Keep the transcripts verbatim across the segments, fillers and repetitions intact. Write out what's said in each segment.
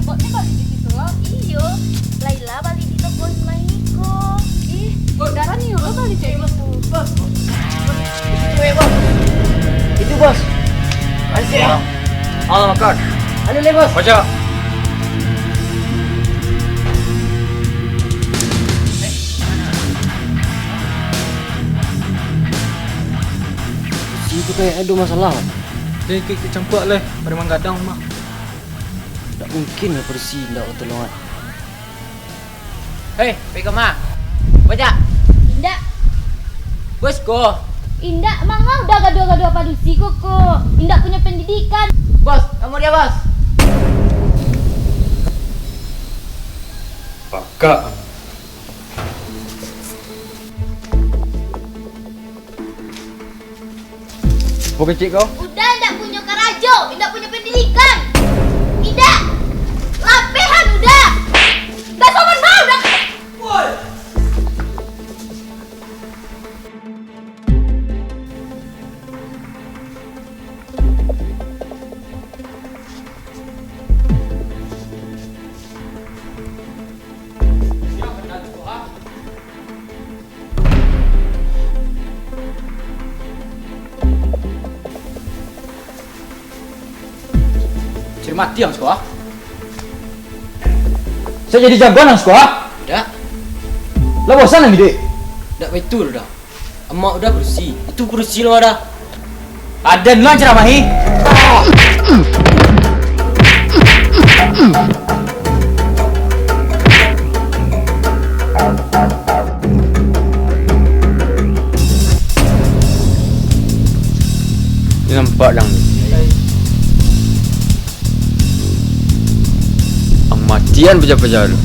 Kok ni bali di situ, Bang? Iyo, Laila bali di toko Maiko. Ih, Bos, darah ni lo bali cek itu. Bos, bos. Itu cewek, Bos. Itu, Bos. Ayo, sini. Allah Akbar. Anu, le, Bos. Baca. Situ kayak ada masalah. Dia ikut-ikut campuak leh, pada manggadang mah. Ndak mungkin lah padusi ndak batulungan. Hei, pai ka ma? Bajak. Indak. Bos ko. Indak, manga udah gaduah-gaduah padusi ko, ko. Indak punyo pendidikan. Bos, nomor dia, Bos. Pakak. Apo kecek kau? Udah indak punyo karajo, indak punyo pendidikan. Indak. Lapehan udah. Dah sopan bau dah. Woi. Cari mati ang siko, ah. Sa jadi jagoan ang siko, ah. Dak. Lah bosan ang iduik? Dak baitu doh, dah. Amak udah padusi. Itu padusi lo dah. Aden lo ang ceramahi. Nampak dang. Ang matian paja-paja tu.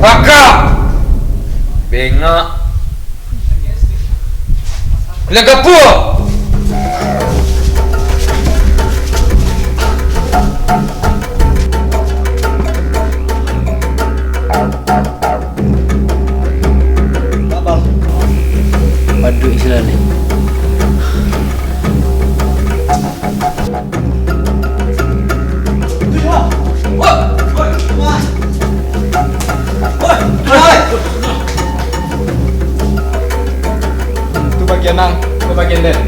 Pakak! Bengak! Lah kapua! Paduik sila ni. Tu bagian ang, tu bagian den.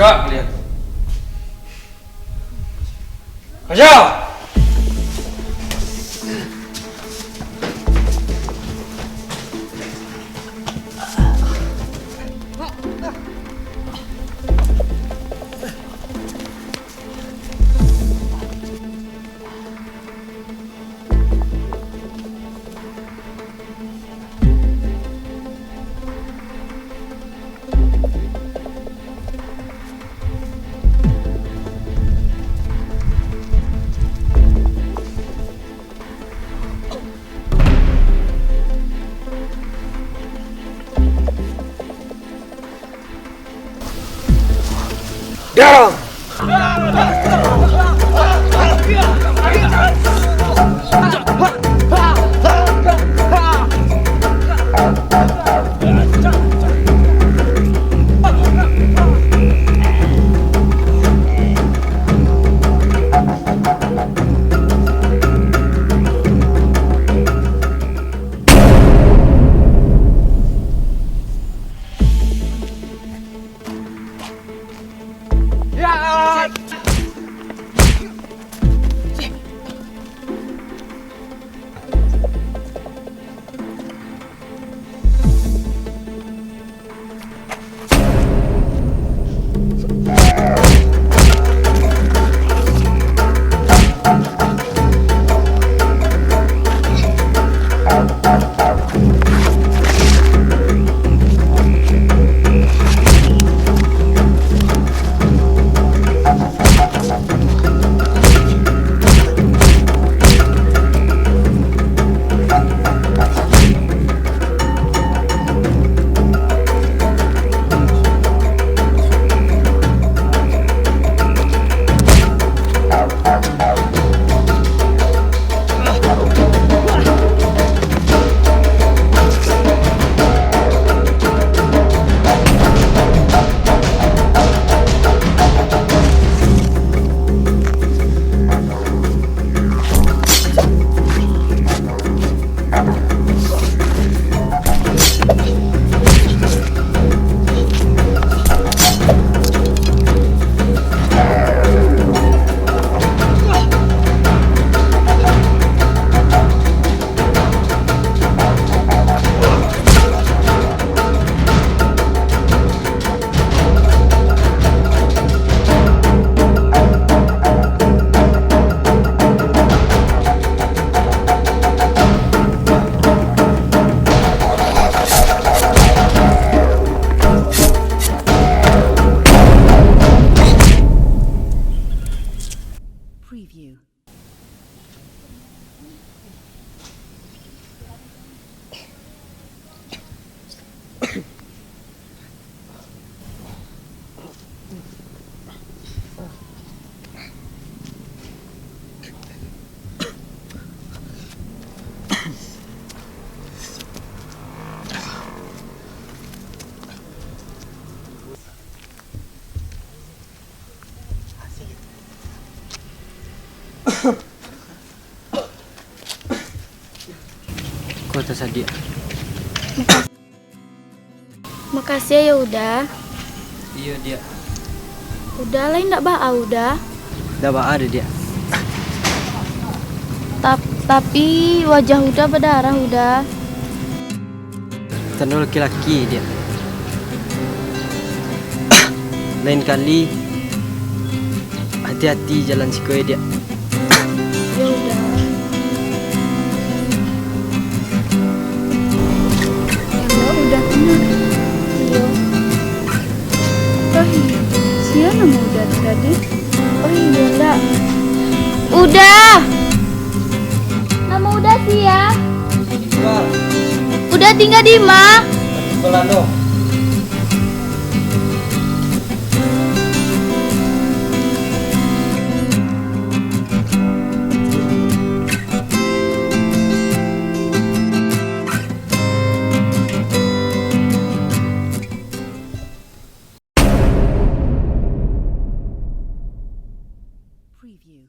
Agak lihat. Aja! Darang! Preview. Ko tasadiak. Makasih yo, Uda. Iyo, Diak. Uda lai ndak baa, Uda? Ndak baa doh, Diak. Tap-, tapi wajah Uda badarah, Uda. Tando laki-laki, Diak. Lain kali, hati-hati jalan siko, Diak. Yo, Uda. Elok Uda tu nah. Iyo. Eh, sia namo Uda tu tadi? Oh iyo, ndak. Uda! Namo Uda sia? Uda tingga di ma? Balando. Preview.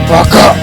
Pakak